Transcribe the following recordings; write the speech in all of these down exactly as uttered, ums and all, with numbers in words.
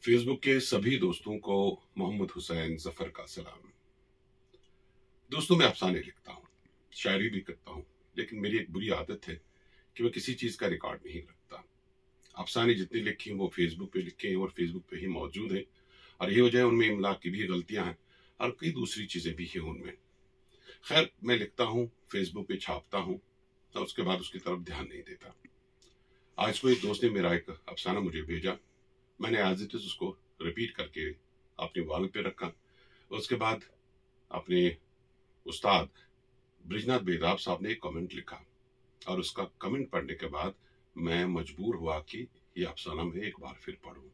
Facebook के सभी दोस्तों को मोहम्मद हुसैन जफर का सलाम। दोस्तों, मैं अफसाने लिखता हूँ, शायरी भी करता हूँ, लेकिन मेरी एक बुरी आदत है कि मैं किसी चीज़ का रिकॉर्ड नहीं रखता। अफसाने जितने लिखे हैं, वो फेसबुक पे लिखे हैं और फेसबुक पे ही मौजूद हैं। और यही वजह है, उनमें इमला की भी गलतियाँ हैं और कई दूसरी चीज़ें भी हैं उनमें। खैर, मैं लिखता हूँ, फेसबुक पे छापता हूँ और उसके बाद उसकी तरफ ध्यान नहीं देता। आज को एक दोस्त ने मेरा एक अफसाना मुझे भेजा, मैंने एज इट इज उसको रिपीट करके अपने वॉल पे रखा। उसके बाद अपने उस्ताद ब्रिजनाथ बेदाब साहब ने एक कमेंट लिखा और उसका कमेंट पढ़ने के बाद मैं मजबूर हुआ कि ये अफसाना मैं एक बार फिर पढ़ूं।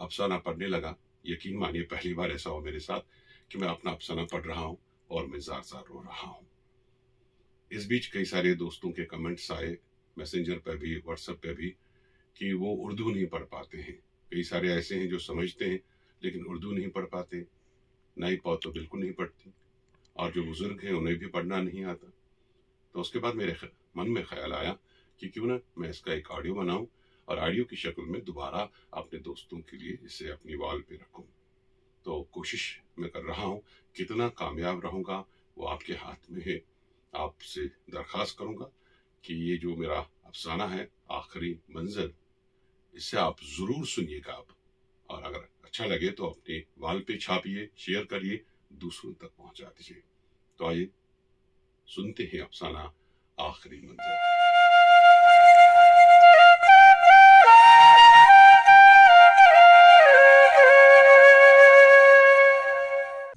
अफसाना पढ़ने लगा। यकीन मानिए, पहली बार ऐसा हुआ मेरे साथ कि मैं अपना अफसाना पढ़ रहा हूँ और मैं जार जार रो रहा हूँ। इस बीच कई सारे दोस्तों के कमेंट्स आए, मैसेंजर पे भी, व्हाट्सएप पे भी, कि वो उर्दू नहीं पढ़ पाते हैं। कई सारे ऐसे हैं जो समझते हैं लेकिन उर्दू नहीं पढ़ पाते। नाई पौत तो बिल्कुल नहीं पढ़ती, और जो बुजुर्ग हैं उन्हें भी पढ़ना नहीं आता। तो उसके बाद मेरे ख- मन में ख्याल आया कि क्यों ना मैं इसका एक ऑडियो बनाऊं और ऑडियो की शक्ल में दोबारा अपने दोस्तों के लिए इसे अपनी वॉल पे रखूं। तो कोशिश मैं कर रहा हूं, कितना कामयाब रहूंगा वो आपके हाथ में है। आपसे दरखास्त करूंगा कि ये जो मेरा अफसाना है, आखिरी मंजर, इसे आप जरूर सुनिएगा आप। और अगर अच्छा लगे तो अपने वॉल पे छापिए, शेयर करिए, दूसरों तक पहुंचा दीजिए। तो आइए, सुनते हैं अफसाना आखिरी मंजर।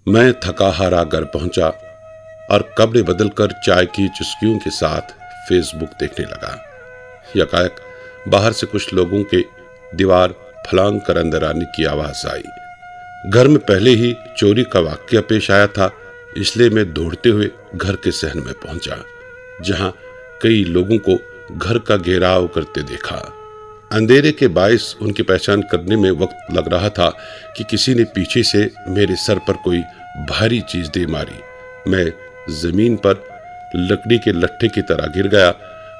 मैं थका हारा घर पहुंचा और कपड़े बदलकर चाय की चुस्कियों के साथ फेसबुक देखने लगा। यकायक बाहर से कुछ लोगों के दीवार फलांग कर अंदर आने की आवाज आई। घर में पहले ही चोरी का वाक्य पेश आया था, इसलिए मैं दौड़ते हुए घर के सहन में पहुंचा, जहां कई लोगों को घर का घेराव करते देखा। अंधेरे के बायस उनकी पहचान करने में वक्त लग रहा था कि किसी ने पीछे से मेरे सर पर कोई भारी चीज दे मारी। मैं जमीन पर लकड़ी के लट्ठे की तरह गिर गया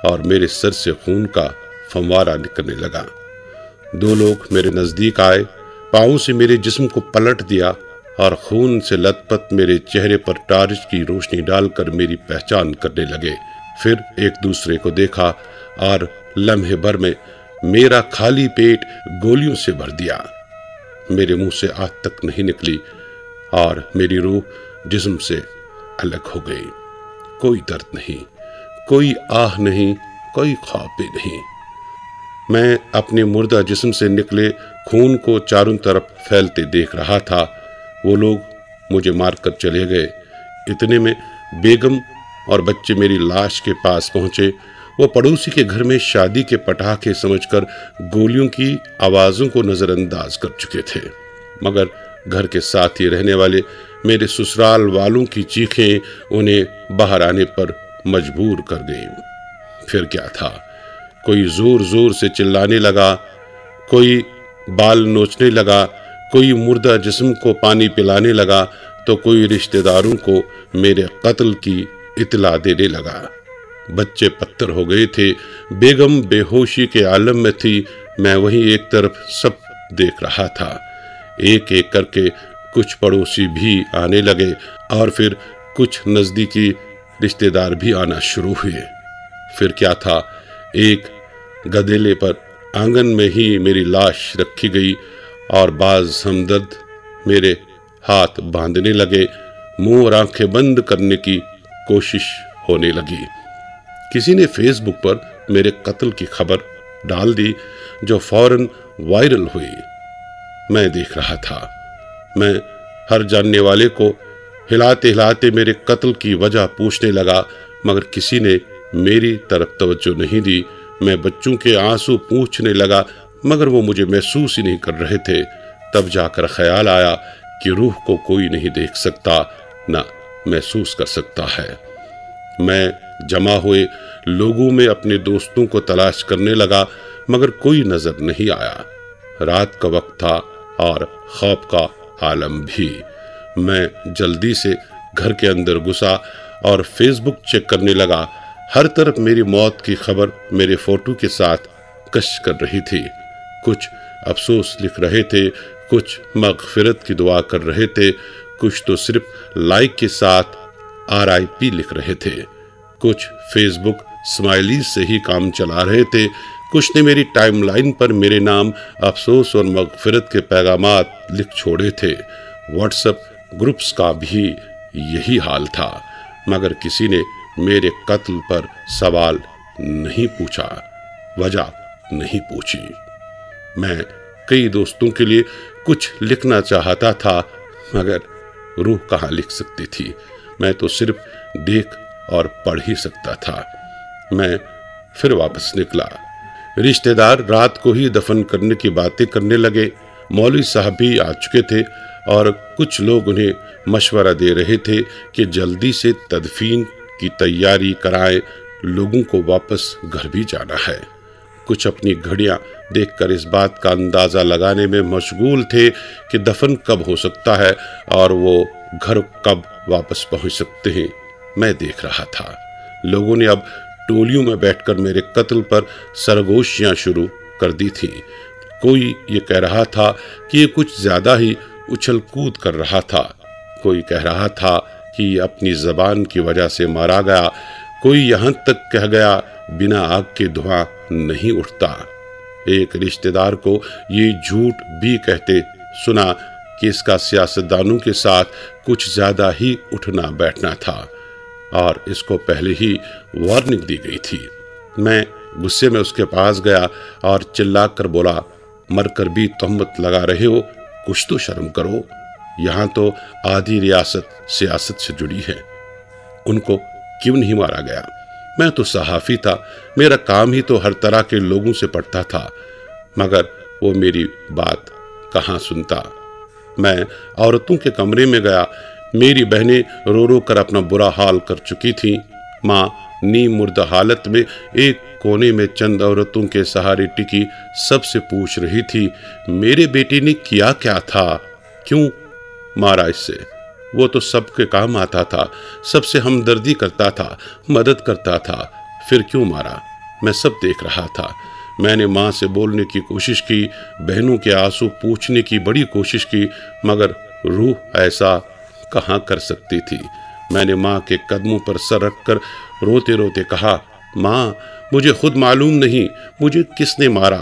और मेरे सर से खून का फंवारा निकलने लगा। दो लोग मेरे नजदीक आए, पांवों से मेरे जिस्म को पलट दिया और खून से लथपथ मेरे चेहरे पर टार्च की रोशनी डालकर मेरी पहचान करने लगे। फिर एक दूसरे को देखा और लम्हे भर में मेरा खाली पेट गोलियों से भर दिया। मेरे मुंह से आह तक नहीं निकली और मेरी रूह जिस्म से अलग हो गई। कोई दर्द नहीं, कोई आह नहीं, कोई ख्वाब भी नहीं। मैं अपने मुर्दा जिस्म से निकले खून को चारों तरफ फैलते देख रहा था। वो लोग मुझे मारकर चले गए। इतने में बेगम और बच्चे मेरी लाश के पास पहुंचे। वो पड़ोसी के घर में शादी के पटाखे समझकर गोलियों की आवाजों को नजरअंदाज कर चुके थे, मगर घर के साथ ही रहने वाले मेरे ससुराल वालों की चीखें उन्हें बाहर आने पर मजबूर कर गईं। फिर क्या था, कोई जोर जोर से चिल्लाने लगा, कोई बाल नोचने लगा, कोई मुर्दा जिस्म को पानी पिलाने लगा, तो कोई रिश्तेदारों को मेरे कत्ल की इतला देने लगा। बच्चे पत्थर हो गए थे, बेगम बेहोशी के आलम में थी। मैं वहीं एक तरफ सब देख रहा था। एक एक करके कुछ पड़ोसी भी आने लगे और फिर कुछ नजदीकी रिश्तेदार भी आना शुरू हुए। फिर क्या था, एक गदेले पर आंगन में ही मेरी लाश रखी गई और बाज हमदर्द मेरे हाथ बांधने लगे, मुंह और आंखें बंद करने की कोशिश होने लगी। किसी ने फेसबुक पर मेरे कत्ल की खबर डाल दी, जो फौरन वायरल हुई। मैं देख रहा था। मैं हर जानने वाले को हिलाते हिलाते मेरे कत्ल की वजह पूछने लगा, मगर किसी ने मेरी तरफ तवज्जो नहीं दी। मैं बच्चों के आंसू पूछने लगा, मगर वो मुझे महसूस ही नहीं कर रहे थे। तब जाकर ख्याल आया कि रूह को कोई नहीं देख सकता, ना महसूस कर सकता है। मैं जमा हुए लोगों में अपने दोस्तों को तलाश करने लगा, मगर कोई नजर नहीं आया। रात का वक्त था और ख्वाब का आलम भी। मैं जल्दी से घर के अंदर घुसा और फेसबुक चेक करने लगा। हर तरफ मेरी मौत की खबर मेरे फोटो के साथ कश कर रही थी। कुछ अफसोस लिख रहे थे, कुछ मगफिरत की दुआ कर रहे थे, कुछ तो सिर्फ लाइक के साथ आर आई पी लिख रहे थे। कुछ फेसबुक स्माइलीज से ही काम चला रहे थे। कुछ ने मेरी टाइमलाइन पर मेरे नाम अफसोस और मगफिरत के पैगामात लिख छोड़े थे। व्हाट्सएप ग्रुप्स का भी यही हाल था, मगर किसी ने मेरे कत्ल पर सवाल नहीं पूछा, वजह नहीं पूछी। मैं कई दोस्तों के लिए कुछ लिखना चाहता था, मगर रूह कहाँ लिख सकती थी? मैं तो सिर्फ देख और पढ़ ही सकता था। मैं फिर वापस निकला। रिश्तेदार रात को ही दफन करने की बातें करने लगे। मौलवी साहब भी आ चुके थे और कुछ लोग उन्हें मशवरा दे रहे थे कि जल्दी से तदफीन की तैयारी कराएं, लोगों को वापस घर भी जाना है। कुछ अपनी घड़ियां देखकर इस बात का अंदाजा लगाने में मशगूल थे कि दफन कब हो सकता है और वो घर कब वापस पहुंच सकते हैं। मैं देख रहा था, लोगों ने अब टोलियों में बैठकर मेरे कत्ल पर सरगोशियां शुरू कर दी थी। कोई ये कह रहा था कि ये कुछ ज्यादा ही उछल कूद कर रहा था, कोई कह रहा था कि ये अपनी जबान की वजह से मारा गया, कोई यहां तक कह गया, बिना आग के धुआं नहीं उठता। एक रिश्तेदार को ये झूठ भी कहते सुना कि इसका सियासतदानों के साथ कुछ ज्यादा ही उठना बैठना था और इसको पहले ही वार्निंग दी गई थी। मैं गुस्से में उसके पास गया और चिल्लाकर बोला, "मरकर भी तोहमत लगा रहे हो, कुछ तो शर्म करो। यहाँ तो आधी रियासत सियासत से जुड़ी है। उनको क्यों नहीं मारा गया? मैं तो सहाफी था, मेरा काम ही तो हर तरह के लोगों से पढ़ता था, मगर वो मेरी बात कहाँ सुनता?" मैं औरतों के कमरे में गया। मेरी बहनें रो रो कर अपना बुरा हाल कर चुकी थीं। माँ नीम मुर्दा हालत में एक कोने में चंद औरतों के सहारे टिकी सबसे पूछ रही थी, "मेरे बेटे ने किया क्या था? क्यों मारा इससे? वो तो सबके काम आता था, सबसे हमदर्दी करता था, मदद करता था, फिर क्यों मारा?" मैं सब देख रहा था। मैंने माँ से बोलने की कोशिश की, बहनों के आंसू पोंछने की बड़ी कोशिश की, मगर रूह ऐसा कहाँ कर सकती थी? मैंने माँ के कदमों पर सर रखकर रोते रोते कहा, "माँ, मुझे खुद मालूम नहीं मुझे किसने मारा,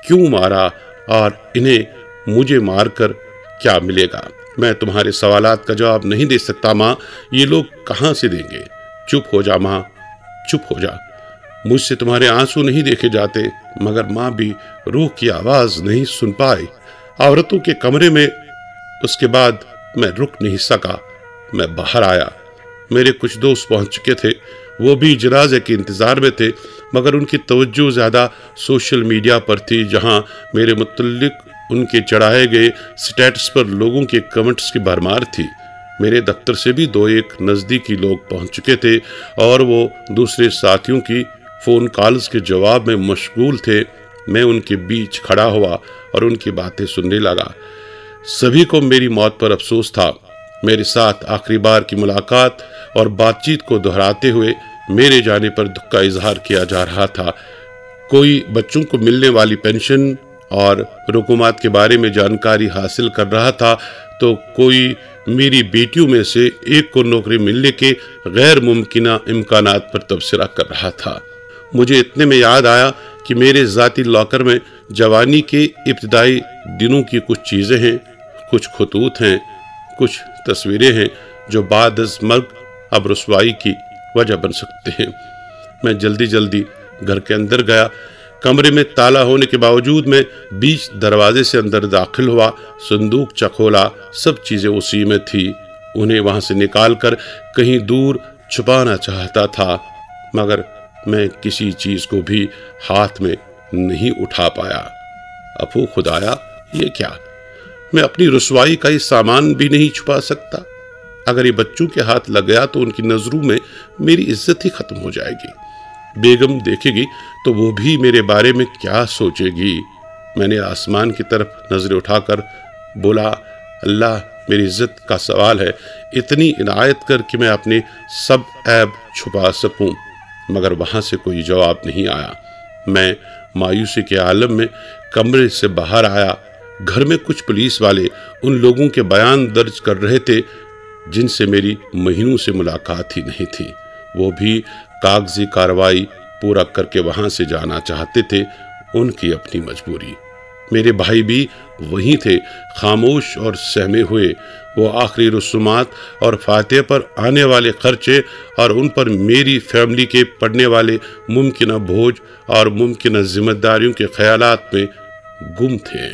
क्यों मारा और इन्हें मुझे मारकर क्या मिलेगा? मैं तुम्हारे सवालात का जवाब नहीं दे सकता माँ, ये लोग कहाँ से देंगे? चुप हो जा माँ, चुप हो जा। मुझसे तुम्हारे आंसू नहीं देखे जाते।" मगर माँ भी रूह की आवाज नहीं सुन पाई। औरतों के कमरे में उसके बाद मैं रुक नहीं सका। मैं बाहर आया। मेरे कुछ दोस्त पहुंच चुके थे, वो भी जनाजे के इंतजार में थे, मगर उनकी तवज्जो ज्यादा सोशल मीडिया पर थी, जहां मेरे मुतल्लिक उनके चढ़ाए गए स्टेटस पर लोगों के कमेंट्स की भरमार थी। मेरे दफ्तर से भी दो एक नज़दीकी लोग पहुंच चुके थे और वो दूसरे साथियों की फ़ोन कॉल्स के जवाब में मशगूल थे। मैं उनके बीच खड़ा हुआ और उनकी बातें सुनने लगा। सभी को मेरी मौत पर अफसोस था। मेरे साथ आखिरी बार की मुलाकात और बातचीत को दोहराते हुए मेरे जाने पर दुख का इजहार किया जा रहा था। कोई बच्चों को मिलने वाली पेंशन और रकूमात के बारे में जानकारी हासिल कर रहा था, तो कोई मेरी बेटियों में से एक को नौकरी मिलने के गैर मुमकिना इम्कानात पर तबसरा कर रहा था। मुझे इतने में याद आया कि मेरे ज़ाती लॉकर में जवानी के इब्तदाई दिनों की कुछ चीज़ें हैं, कुछ खतूत हैं, कुछ तस्वीरें हैं, जो बाद अज मर्ग अब रसवाई की वजह बन सकते हैं। मैं जल्दी जल्दी घर के अंदर गया। कमरे में ताला होने के बावजूद मैं बीच दरवाजे से अंदर दाखिल हुआ। संदूकचा खोला, सब चीजें उसी में थी। उन्हें वहां से निकालकर कहीं दूर छुपाना चाहता था, मगर मैं किसी चीज को भी हाथ में नहीं उठा पाया। अफू खुदाया, ये क्या? मैं अपनी रुसवाई का ये सामान भी नहीं छुपा सकता। अगर ये बच्चों के हाथ लग गया तो उनकी नजरों में मेरी इज्जत ही खत्म हो जाएगी। बेगम देखेगी तो वो भी मेरे बारे में क्या सोचेगी? मैंने आसमान की तरफ नजरें उठाकर बोला, "अल्लाह, मेरी इज्जत का सवाल है, इतनी इनायत कर कि मैं अपने सब ऐब छुपा सकूं।" मगर वहां से कोई जवाब नहीं आया। मैं مایوسی کے عالم میں کمرے سے باہر آیا۔ گھر میں کچھ پولیس والے ان لوگوں کے بیان درج کر رہے تھے جن سے میری مہینوں سے ملاقات ہی نہیں تھی۔ وہ بھی کاغذی کارروائی پورا کر کے وہاں سے جانا چاہتے تھے، ان کی اپنی مجبوری۔ میرے بھائی بھی وہیں تھے، خاموش اور سہمے ہوئے۔ وہ آخری رسومات اور فاتح پر آنے والے خرچے اور ان پر میری فیملی کے پڑنے والے ممکنہ بوجھ اور ممکنہ ذمہ داریوں کے خیالات میں گم تھے۔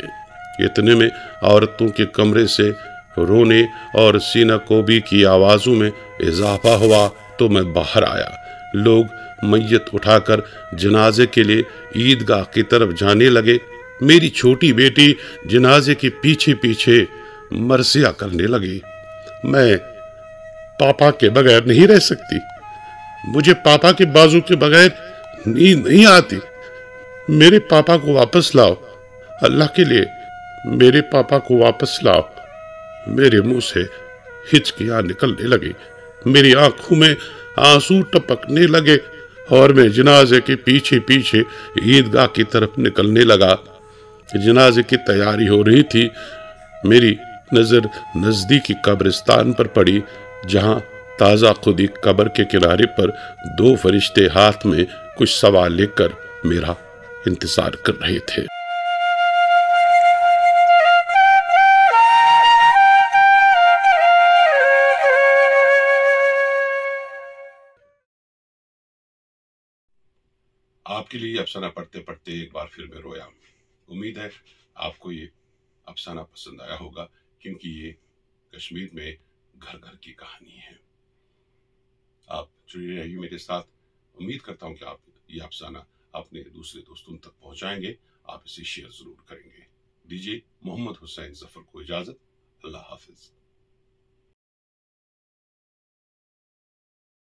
اتنے میں عورتوں کے کمرے سے رونے اور سینہ کوبی کی آوازوں میں اضافہ ہوا تو میں باہر آیا۔ لوگ میت اٹھا کر جنازے کے لیے عیدگاہ کی طرف جانے لگے۔ میری چھوٹی بیٹی جنازے کے پیچھے پیچھے مرثیہ کرنے لگی۔ میں پاپا کے بغیر نہیں رہ سکتی۔ مجھے پاپا کے بازو کے بغیر نیند نہیں آتی۔ میرے پاپا کو واپس لاؤ، اللہ کے لیے میرے پاپا کو واپس لاؤ۔ میرے منہ سے ہچکیاں نکلنے لگی، میری آنکھوں میں آنسو ٹپکنے لگے اور میں جنازے کے پیچھے پیچھے عیدگاہ کی طرف نکلنے لگا۔ جنازے کی تیاری ہو رہی تھی۔ میری نظر نزدیکی قبرستان پر پڑی، جہاں تازہ کھدی قبر کے کنارے پر دو فرشتے ہاتھ میں کچھ سوال لے کر میرا انتظار کر رہے تھے۔ آپ کے لیے یہ افسانہ پڑھتے پڑھتے ایک بار پھر میں رویا۔ امید ہے آپ کو یہ افسانہ پسند آیا ہوگا، کیونکہ یہ کشمیر میں گھر گھر کی کہانی ہے۔ آپ جڑے رہیے میرے ساتھ۔ امید کرتا ہوں کہ آپ یہ افسانہ اپنے دوسرے دوستوں تک پہنچائیں گے، آپ اسے شیئر ضرور کریں گے۔ دیجیے محمد حسین ظفر کو اجازت۔ اللہ حافظ۔